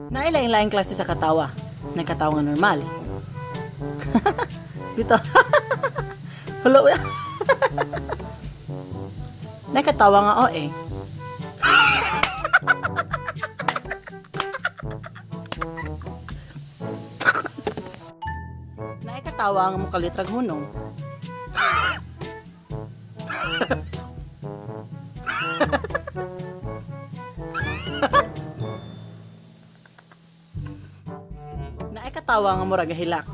Naay lain-laing klase sa katawa. Naay katawa nga normal. Bitaw. Hello. Naay katawa nga OA. Naay katawa nga mukalit rag hunong. Naay katawa nga murag hilak.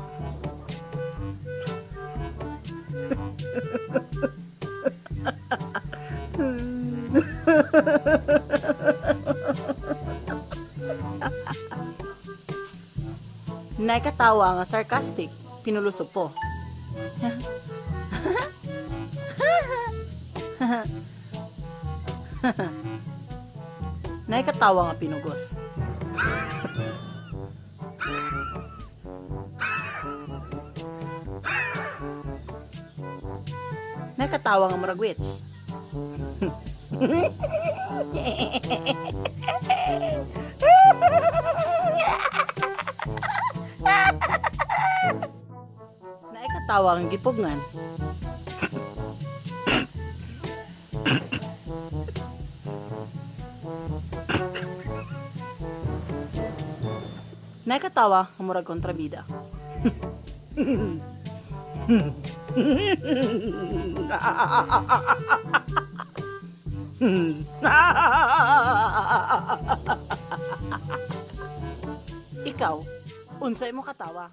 Naay katawa nga sarcastic, pinulusopo. Naay katawa nga pinugos. Naay katawa nga murag witch. Naay katawa nga gipugngan. Naay katawa nga murag kontrabida. Ikaw, unsay mo katawa?